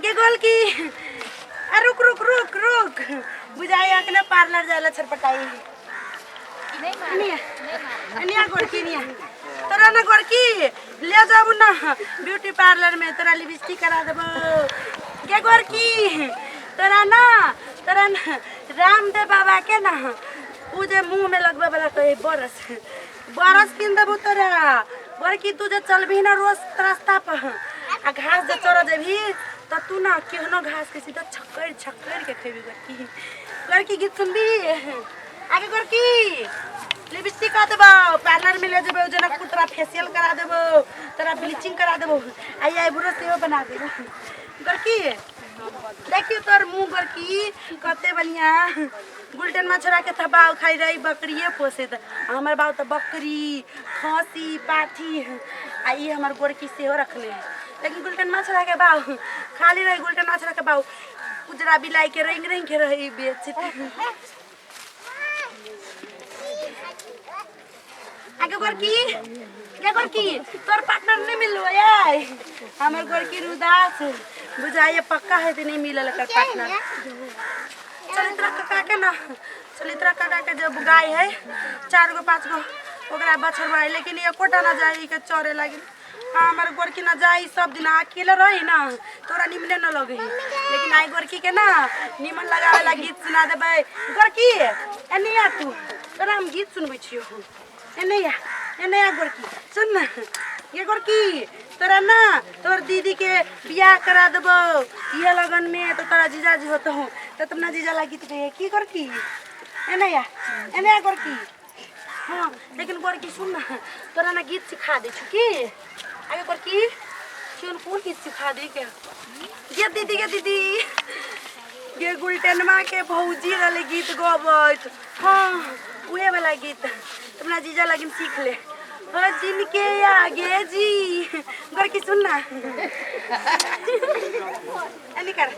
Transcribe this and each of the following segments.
गे गोलकी आ रुक रुक रुक रुक बुझाइ अखने पार्लर जाय ला छटपटाई। नहीं नहीं गोरकी नहीं तोरा ना गोरकी ले जाबू ना ब्यूटी पार्लर में, तोरा लिपस्टिक करा देबो। गे गोरकी तोरा ना, तोरा ना रामदेव बाबा के ना उ जे मुंह में लगबे वाला कहे बरस बरस किन देबो तोरा। गोरकी तू जे चलबही ना रोज रास्ता पर आ घास जे चढ़ जेबही त तू ना केहनो घास के सीधा छक्कर छक्कर के खेबी। गोरकी गोरकी गीत सुनबी आगे? गोरकी लिपस्टिक कर देबो, पार्लर में ले जेबो जनकपुर, तोरा फेशियल करा देबो, तोरा ब्लीचिंग करा देबो आ आईब्रो सेहो बना देबो। गोरकी देखियो तोर मुंह गोरकी कते बढ़िया। गुलटन में छोड़ा के त बाव खाई रही बकरिए पोसे त हमर बाव त बकरी खसी पाठी आ ई हमर गोरकी सेहो रखने है, लेकिन गुलटन में छोड़ा के बाव खाली रही। गुलटन में छोड़ा के बाव उजरा बिलाई के रंग रंग के रही बेचते। आगे गोरकी गे गोरकी तोर पार्टनर नहीं मिललो यार। हमर गोरकी रुदास बुझाइए पक्का है तो नहीं मिलल एकर पार्टनर। चलित्रा काका के ना, चलित्रा काका के जब गाय है 4 गो 5 गो ओकरा बछड़वा है, लेकिन एकोटा ना जाई के चरे लागिल। हाँ, हमर गोरकी ना जाई सब दिन अकेले रही ना तोरा निमने न लगे, लेकिन आई गोरकी के ना निमन लगावे ला गीत सुना देबै। गोरकी एने आ तू, तोरा हम गीत सुनबै छियो। एने आ, एने आ गोरकी, सुन ना ये गोरकी तोरा ना तोर दीदी के बियाह करा देबो इहे लगन में, तो तोरा जीजाजी होतो तो तुम ना जीजा ला गीत गए की। गोरकी एने आ, एने आ गोरकी। हाँ लेकिन गोरकी सुन ना तोरा ना गीत सिखा दे छु की। आगे गोरकी सुन कौन गीत सिखा दे के गे दीदी, गे दीदी गे गुलटनमा के भौजी रहले गीत गबैत। हाँ उहे वाला गीत तुमरा जीजा लगिन सीख ले। हो जिनके आगे जी गोरकी सुन ना एनी कर,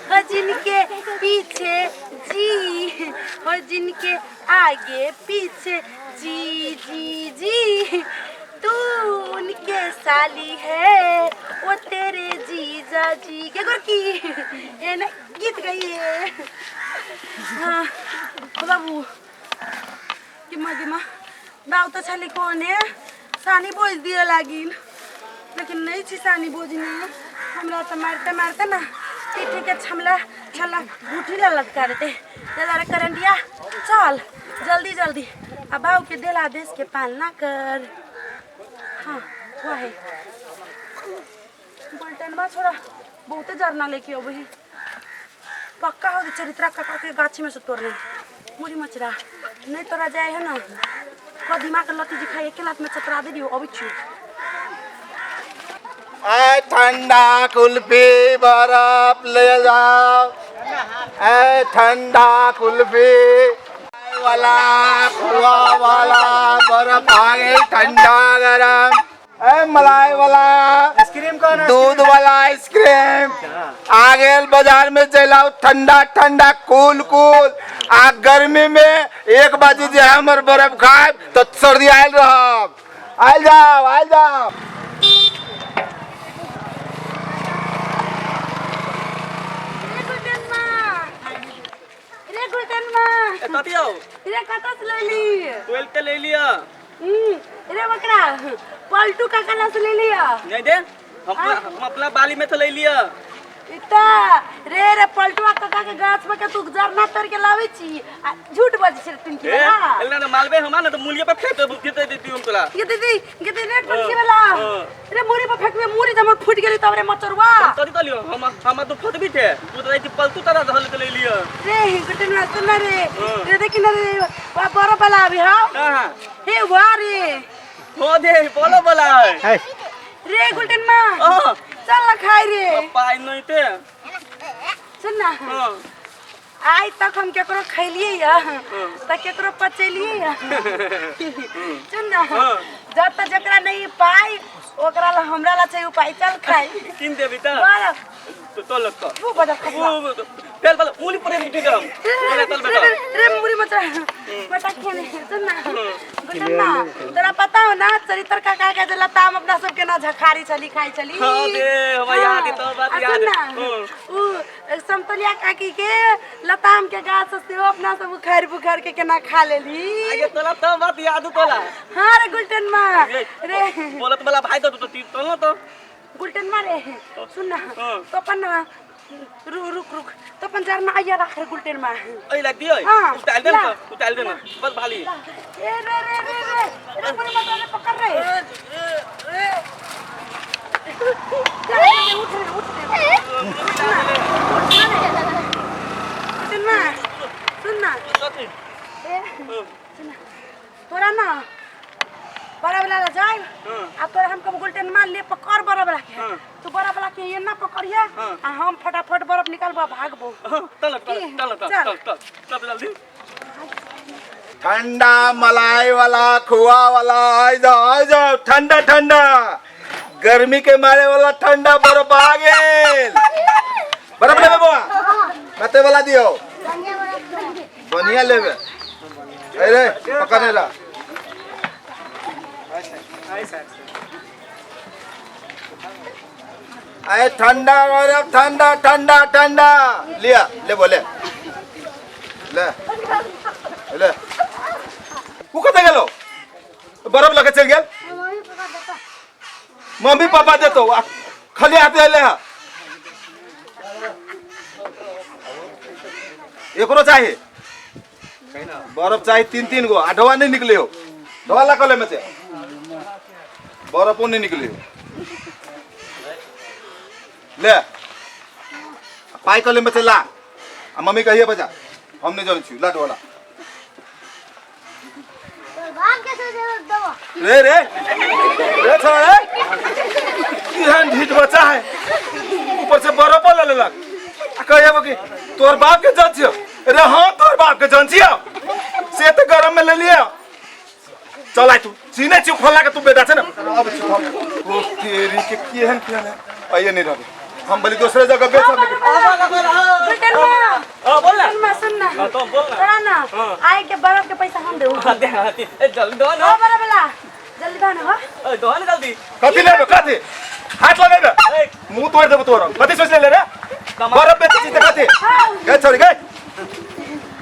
हो जिनके पीछे जी, हो जिनके आगे पीछे जी जी जी, तू उनके साली है वो तेरे जीजा जी। के गोरकी ए ना गीत गई है। हाँ बाबू किमा किमा बाबू तो छली कोने सानी बोझ दिए लागिन, लेकिन नहीं छी सानी बोझने। हमरा तो मारते मारते ना पीठी के छमला छला गुठी ला लटका देते। दादा करंडिया चल जल्दी जल्दी आ बाबू के देला आदेश के पालना कर। हाँ वह है गुलटनवा छोड़ा बहुते जरना लेके अबे है पक्का हो चरित्रा काका के गाछी में से तोड़ने मुरी मचरा नहीं तोरा जाए है ना कदीमा के लत्ती जी खाई एक लात में चतरा दे दियो अबै छी। ए ठंडा कुल्फी बर्फ ले जाओ, ए ठंडा कुल्फी वाला खोआ वाला बर्फ आ गई ठंडा गरम, ए मलाई वाला आइसक्रीम कौन दूध वाला आइसक्रीम आ गेल बाजार में चल आओ ठंडा ठंडा कूल कूल। आ गर्मी में 1 बजे जे हमर बर्फ खाए तो सर्दी आयल रहब। आयल जाओ आयल जाओ। रे गुलटनमा ए कथी हौ? रे कतऽ से लेली? ट्वेल्थ के ले लिया। रे बकरा पलटू काका से ले लिया। नहीं दे हम अपना बाली में तो ले लिया। इता रे रे पलटुआ काका के गाछ में के तू जरना तर के लावे छी आ झूठ बजै छै तुनकी ए वाला। एलना ना मालबे हमा ना तो मूल्य पे फेंक दे देते देती हम तोला। ये दीदी ये दीदी रे तुनकी वाला। हाँ। रे मुरी पर फेंकबे मुरी जमर फूट गेली तब रे मचरुआ। तरी तलियो हम तो फटबी थे तू तो ऐसी पलटू तरह रहल के ले लिया। रे गुटन में सुन रे। हाँ। रे देखी ना रे वा बड़ा वाला अभी हां। हां हां हे वाह रे हो दे बोलो बोला है। रे गुलटन मां हां चल ना खाई रे। पाई नहीं थे सुन ना। हां आइ तक हम केकरो खैलिए या त केकरो पचेलिए या। सुन ना हाँ। जब तक जकरा नहीं पाई ओकरा ला हमरा ला चाहिए उपाय चल खाई किन देबी त बरफ तो तोल तो वो बदल खसवा वो तेल वाला उंगली पर मुट्ठी गरम बोले तल बेटा रे मुरी मत बटा खेने सुन ना गुलटन ना तोरा पता हो ना चरित्र काका के जे लताम अपना सबके ना झखारी छली खाई छली। हाँ दे, हमरा याद है, तो बात आ याद सुन है। ना उ समतोलिया काकी के लताम के गाछ से सेहो अपना सब उखाड़ बुखाड़ के केना खा लेली। आगे तोला तो बात याद तोला। हाँ रे गुलटन माँ रे बोलत वाला भाई तो तो तीर तोला तो गुलटन माँ रे सुन ना हाँ। तो अपन ना रुक रुक तो अपन जरना आइया राख रे गुलटन माँ ओइ लग दियो हाँ, उतार दे ला। तो उतार दे ना बस भाली ए रे रे रे रे रे पूरी मत रे पकड़ रे चल रे, उठ रे उठ रे गुलटन माँ सुन ना कथी ए सुन ना तोरा ना बड़ा वाला ला जाए हाँ। आ तोरा हम कब गुलटन मार ले पकड़ बड़ा वाला के हाँ। तू बड़ा वाला के ये ना पकड़िया हाँ। आ हम फटाफट बर्फ निकालबो भागबो। तल तल तल तल चल। तल तल तल जल्दी। ठंडा मलाई वाला खोआ वाला आ जाओ आ जाओ ठंडा ठंडा गर्मी के मारे वाला ठंडा बर्फ आ गेल। बर्फ लेबे बौआ कते वाला दियो बढ़िया लेबे। अरे पकड़ने ला अरे ठंडा बर्फ ठंडा ठंडा ठंडा लिया ले बोले ले ले उ कतऽ गेलो बर्फ लके चलि गेल। मम्मी पापा देतो आ खाली हाथे अयलै हँ। एकरो चाही बर्फ चाही तीन तीन गो आ ढोआ नहीं निकले हो ढोआ ला कले में से बर्फो नहीं निकले हो ले पाई कले में से ला आ मम्मी कहिए बजा हम नहीं जानै छी ला ढोआ ला। रे रे रे छोरा रे केहन ढीठ बच्चा है ऊपर से बर्फो ले लेलक आ कहिए कि तोर बाप के जान छियो। अरे हाँ तोर बाप के जान छियो से तो गरम में ले लियो। चल आइ तू चिने छियो खोला के तू बेटा छै ना अब ओ तेरी के केहन केहन है आइए नहीं रहबे हम बलि दूसरे जगह बेचब लेकिन गुलटन माँ हां बोल ना गुलटन माँ सुन ना हां तो बोल ना तोरा ना हाँ। आए के बर्फ के पैसा हम देऊ। हां दे हां दे ए जल्दी दो ना हो बड़ा वाला जल्दी दो ना हो ए दो ना जल्दी। कथी लेबे कथी हाथ लगेबे मुंह तोड़ देबो तोर कथी सोच ले रे बर्फ बेचै छी त कथी गए छोरी गए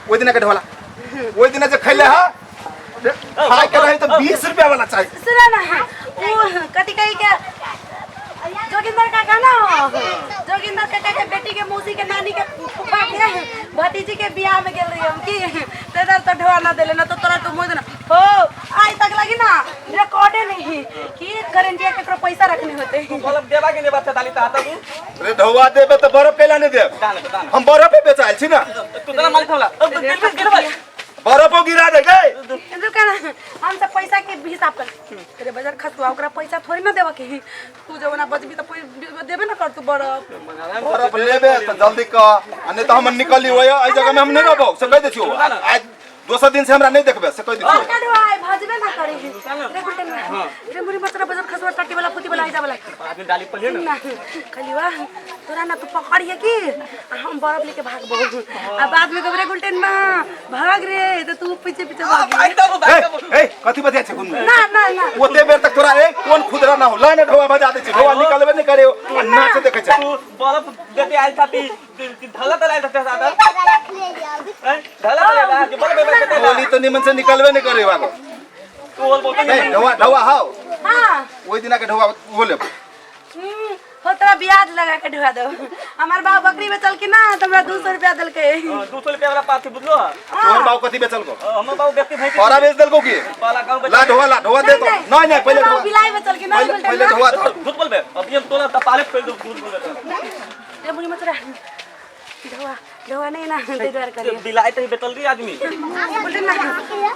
ओइ दिना के ढोला ओइ दिना जे खैले हा खाय के रही त 20 रुपया वाला चाही। सुन ना वो कथी कही के जोगिंदर काका ना हो जोगिंदर काका के बेटी के मौसी के नानी के फूफा के भतीजी के बियाह में गेल रही हम की तेदर तो ढोआ ना देले ना तो तोरा तो मुंह देना हो आज तक लगी ना रिकॉर्डे नहीं कि गारंटी केकरो पैसा रखने होते। बोलब देबा के ने बात दाली त आता तू अरे ढौआ देबे त बर्फ कैला नहीं देब दान दान हम बर्फे बेचायल छी ना तू तना मालिक होला अब दिल पे गिर भाई बर्फो गिरा दे गए रुका ना हम सब पैसा के हिसाब कर अरे बाजार खसुआ ओकरा पैसा थोड़ी ना देबे के तू जब ना बचबी त देबे ना कर तू बर्फ बर्फ लेबे त जल्दी कह आ नहीं त हम निकली ओय एहि जगह में हम नहीं रहबौ से कहि दै छियौ। आज दोसर दिन से हमरा नहीं देखबे से कहि दै छियौ। का ढोआ भजबे ना करे रे गुलटन रे मुरी मचरा बाजार खसुआ टाटी वाला फुती वाला आइजा वाला आदमी डाली पहिले ना ना खलिवा तोरा ना तू पकड़िए की आ हम बर्फ लेके भागबो आ बाद में कबरे गुलटन माँ भाग रे तो तू पीछे पीछे भाग भाई दबो भाई दबो ए कथी बतिया छै कोन ना ना ना ओते बेर तक तोरा ए कोन खुदरा ना हो ला ने ढोआ बजा दै छै ढोआ निकलबे नहीं करे आ नाच देखै छै। तू बर्फ देते आयल था ती ढला त आयल था दादा ढला त आयल के बर्फ बेचे गोली तो निमन से निकलबे नहीं करे वालो तू बोल बोल नहीं ढोआ ढोआ हाउ हां ओइ दिना के ढोआ वो लेबो हो तोरा ब्याज लगा के ढुआ दो। हमार बाप बकरी बेचल के ना तो हमरा 200 रुपया देलकै। 200 रुपया वाला पाथी बुझलो। तोहर बाप कथी बेचल को? हमर बाप व्यक्ति भाई पारा बेच देलको की? पाला गांव ला ढोआ ला ढोआ दे तो। नहीं नहीं पहले ढोआ बिलाई बेचल के ना पहले ढोआ धर। झूठ बोलबे अभी हम तोला त पाले फेल दो झूठ बोलबे। रे मुनी मत ढोआ ढोआ नहीं ना दे द्वार करियो। बिलाई त बेचल दी आदमी बोलते ना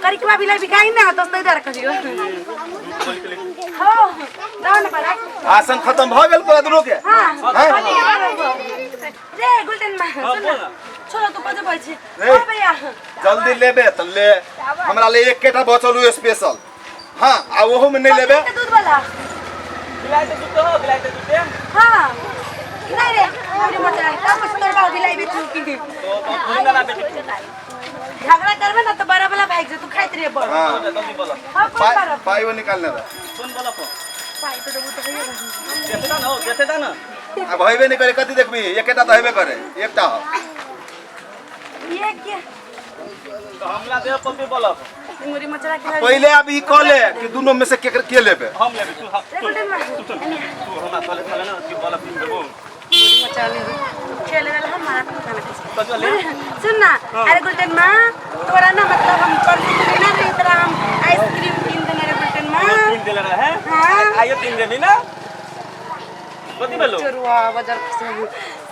करिकवा बिलाई बिकाई ना तो दे द्वार करियो। हो दाও ना पड़ा भाषण खत्म भ गेल तोरा दुनू के। हां रे गुलटन मा सुन बोल। छोड़ो तू बजबै छी। रे। हो भैया जल्दी लेबे त ले हमरा ले एकेटा बचल उ स्पेशल। हां आ ओहो में नहीं लेबे दूध वाला बिलाइ से जुत्ते हो, बिलाइ से जुत्ते। हाँ नहीं रे पूरी मचा का कुछ तोर बाबू बिलाई बेचू की तो थोड़ी ना बेचे तू। झगड़ा करबे ना तो बड़ा वाला भाग जे तू खाइत रे बड़। हाँ। जल्दी बोलो। हाँ कौन पाई बड़ा पाई वो निकालने दो। कौन बोलो को? पाई तो देबू तो भैया। देखे दा ना हो, देखे दा ना। अब हेबे नहीं करे, कथी देखबी? एकेटा तो हेबे करे, एकटा हो। ये के तो हमला दे पप्पी बोलो। मुरी मचरा के पहले अब ई कह ले कि दोनों में से केकर के लेबे। हम लेबे तू, हम रे गुल्टन मार तू सुन, तू हमरा तोले खाले ना कि बोला पीन देबो। मुरी मचरा ले खेले वाला हम मारा तू खाना खाई। तो ले। सुन ना अरे गुल्टन माँ तोरा ना मतलब हम कर ना रही तोरा हम आइसक्रीम किन देने रे गुल्टन माँ। तीन देले रहे। हाँ। आइयो तीन देबी ना। कथी भेलो? चोरुआ बाजार फंसे।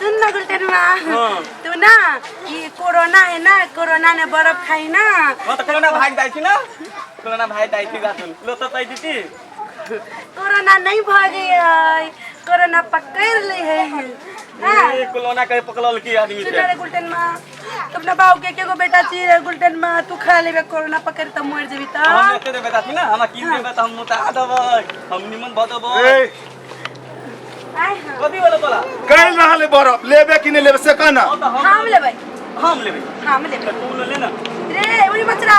सुन ना गुल्टन माँ हाँ। तू ना ये कोरोना है ना, कोरोना ने बर्फ खाई ना। हाँ तो कोरोना भाग जाइ छी ना, कोरोना भाग जाइ छी गातुन लो तो तै दीदी। कोरोना नहीं भागे है, कोरोना पकड़ ले है। हाँ ए कोरोना के पकड़ल की आदमी सुन से। रे गुल्टन माँ तो अपना बाबू के एगो बेटा छी रे गुल्टन माँ, तू खा लेबे कोरोना पकड़ त मर जेबी त। हम एते देबे ताथी ना, हमरा की देबे त हम मोटा देबै, हम निमन भ देबै। ए आय हाँ। कथी भेलो तोरा? कल रहल है बर्फ, लेबे कि नहीं लेबे से कहना। हाँ तो हम लेबै। हम लेबै। हम लेबै। तू ले ना। रे उरी मचरा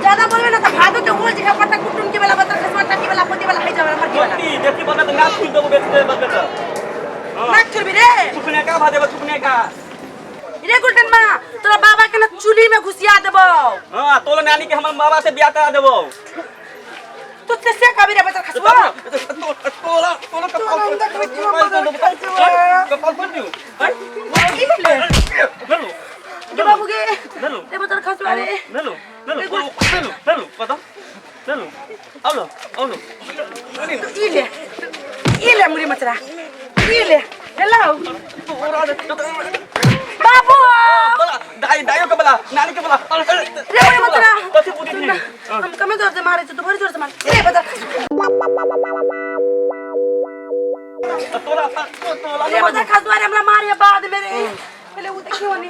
ज्यादा बोलबे ना त भादो के ओल जिखा पटा कुटुम के वाला बतर खसवा टाकी वाला पोती वाला है जावे मरकी वाला। कथी देखी बता त नाक छुल देबो बेच दे बस बेच। नाक छुलबी रे। थुकने का भा देबो थुकने का। रे गुल्टन माँ तोरा बाबा के ना चूल्ही में घुसिया देबो। हां तोला नानी के हमर बाबा से बियाह करा देबो। तू ते से कभी रे बतर खसवा। तोला तोला कपाल तोला देखबे क्यों बदल खसवा। कपाल फोड़ दियो। की भेलै? भेलो के बाबू के भेलो रे बतर खसवा रे। भेलो भेलो भेलो भेलो पता भेलो आउलो आउलो। तू ई ले ई ले मुरी मचरा ई ले हेलो बाबू बोला दाई दाइयो के बोला नानी के बोला रे मुरी मचरा कथी बुद्धि सुन ना, हम कमे जोर से मारे छी तू बड़ी जोर से मार रे बतर तोला तोला रे बतर खसवा रे हमरा मारे बाद में रे पहले वो देखियो ने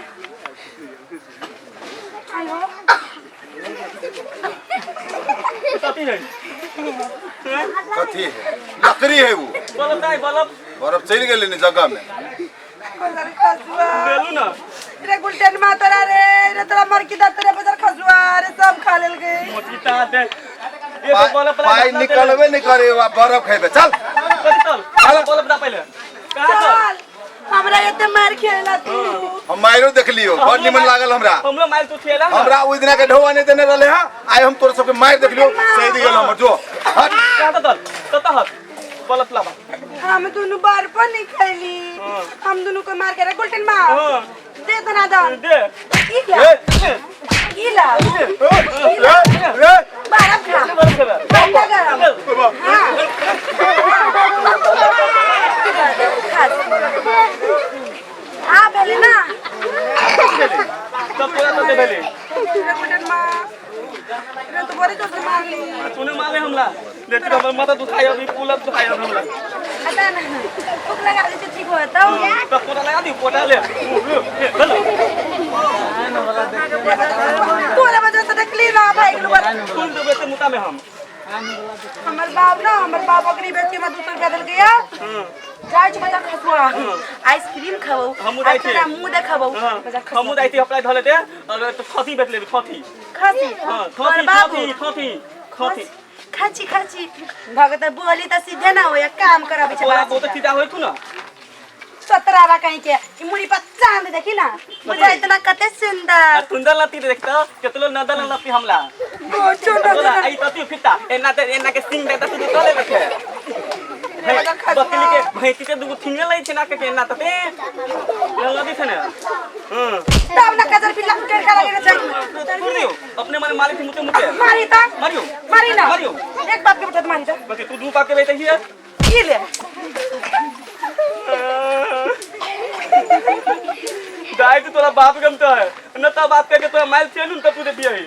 आयो कथी है कथी है? लकड़ी है वो। बोलब दाई बोलब। बर्फ चलि गेलै ने जगह में। बदर खसुआ बेलू ना रे गुल्टन मा तोरा रे रे तोरा मरकी दा तोरे बदर खसुआ रे सब खा लेल गए मोटीता दे एगो बोलब पाई निकलबे नहीं करे बर्फ खेबे। चल कथी चल बोलब दा पहिले कहाँ चल? चल हमरा एते मार खेला तू। हम मायरो देख लियो, बड़ निमन लागल हमरा। हमरो मार तू खेला ना। हमरा ओइ दिना के ढौआ नहीं देने रहले हां, आइ हम तोर सबके मार देख लियो, सही गेल हमर जो। हट कहाँ चल कत हट बोलब लाबा। हम दोनों बार पर नहीं खैली, हम दोनों को मार के रे गुल्टन मार दे दना दन दे ई ला ई ला रे रे बर्फ खा ठंडा गरम। हां आ भेले ना तब तोरा तो दे भेले रे गुल्टन मार रे तो बड़ी जोर से मारली। तूने मारे हमला देख तो हमर माथा दुखाय अभी पुलत दुखाय हमला। अता ना भूख लगा दे तो ठीक हो तब तब पोटा लगा दी पोटा ले चलो तोरा वजह से देखली ना भाई के बार सुन देबे ते मुता में हम हमर बाप ना हमर बाप ओकरी बेच के 200 रुपया देल गया। जाय छी बजार खसुआ आइसक्रीम खाबो हमहूँ जाइ छी। तोरा मुंह देखाबो बजार खसुआ। हमहूँ जाइ छी अपना धले दे और तो खसी बेच लेबे खसी। खसी हां तोहर खसी बाबू खसी खसी खसी खाची खाची भगत बोली त सीधे ना होया काम कराबे छै। तोरा बहुत सीधा होय तू ना सतरावा कहीं के ई मुड़ी पर चांद देखी ना बुझा इतना कते सुंदर सुंदर लती देखता केतलो नदल लती हमला छोटो तोरा आई तती फिता एना ते एना के सिंग देता तू तले बैठे बकली के भैंसी के दुगो थिंगे लै छै ना के एना तते लती छै ने। हां तब ना कजर पिल्ला के खा लगे छै छोड़ दियो अपने माने मालिक मुते मुते मारी ता मारियो मारी ना मारियो एक बाप के बेटा मारी ता बाकी तू दू बाप के बेटा हिया ई ले दाई तू तोरा बाप गमता है न ता बाप के तोरा माइल छेलु न तू दे बियाही।